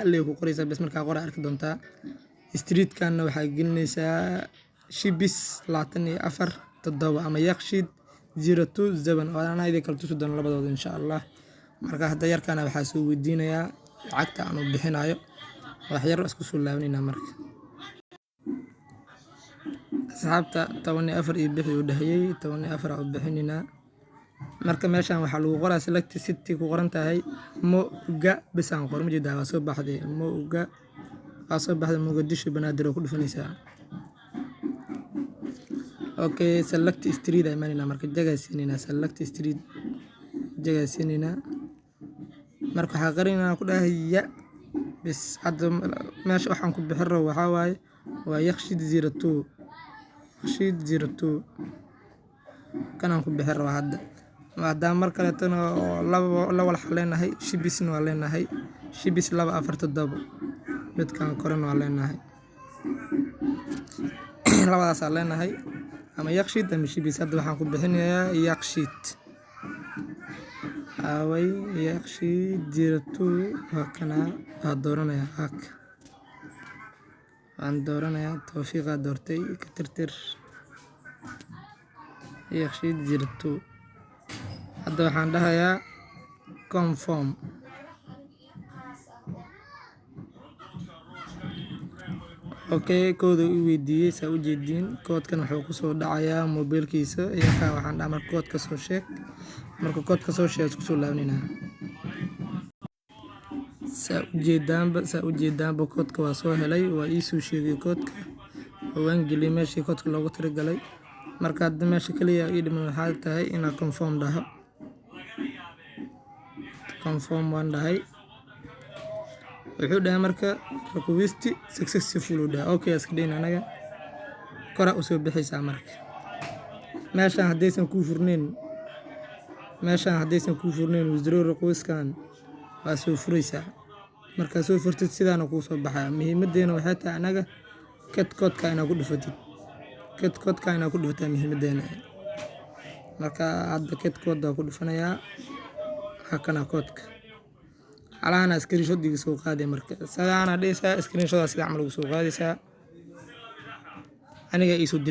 Ley ku qoraysaa bes. Markaa qora arki doontaa. Streetkanna waxaa gelinaysaa Shibis 247 ama Yaqshiid 027 oo anaa idin kala tusi doono labadooda, insha Allah. Marka hadda yarkana waxaa soo weydiinayaa lacagta aan u bixinayo. Wax yar isku soo laabanayna. Marka asxaabta, 14 iyo bixi uu dhahayay, 14 aa u bixinaynaa. Marka meeshan waxaa lagu qoraa select city ku qoran tahay. Moga bes aan qor, ma jeedaa? Waa soo baxday Moga, waa soo baxday Muqdisho Banaadir oo ku dhufanaysaa. Okay, select street aa imaanaynaa. Marka jagaa siinaynaa, select street jagaa siinaynaa. Marka waxaa qarinaynaa ku dhahay ya bes. Hadda meesha waxaan ku bixin rabo waxaa waaye waa Yaqshiid 02, Yaqshiid 02 kanaan ku bixin rabaa hadda. Maadaama mar kaleetana laba laba walax leenahay, Shibisna waa leenahay, Shibis 247 midkan korena waa leenahay. Labadaasaa leenahay, ama Yaqshiid ama Shibis. Hadda waxaan ku bixinayaa Yaqshiid. Aaway Yaqshiid 02? Waa kana, waa dooranayaa. Hak waan dooranayaa, Tawfiiqaa doortay, ka tirtir. Yaqshiid 02. Hadda waxaan dhahayaa confirm. Okay, code i weydiiyey, saa u jeediin. Koodkan wuxuu kusoo dhacayaa mobiilkiisa iyakaa. Waxaan dhaha marka koodka soo sheeg. Marka koodka soo sheeg, isku soo laabanayna. Saa u jeedaanba, koodka waa soo helay, waa iisoo sheegay koodka oo waan geliyay meeshii koodka loogu talagalay. Marka hadda meesha kaliya ii dhiman waxaa tahay inaan confirm dhaho. Confirm waan dhahay. Wuxuu dhahay marka request successful uu dhahay. Okay, iska dhayn anaga kora usoo bixaysaa. Marka meeshaan haddaysan kuu furnayn, meeshaan haddaysan kuu furnayn withdraw requestkan waa soo furaysaa. Markaa soo furtid, sidaana kuu soo baxaya. Muhiimadeena waxay tahay anaga get codeka inaad ku dhufatid. Get codeka inaad ku dhufataa muhiimadeena. Marka hadda get code waa ku dhufanayaa. Hakana koodka halahana screenshot iga soo qaaday. Marka sidaana dhehaysaa, screenshot sida camal ugu soo qaadaysaa. Aniga iisoo dir.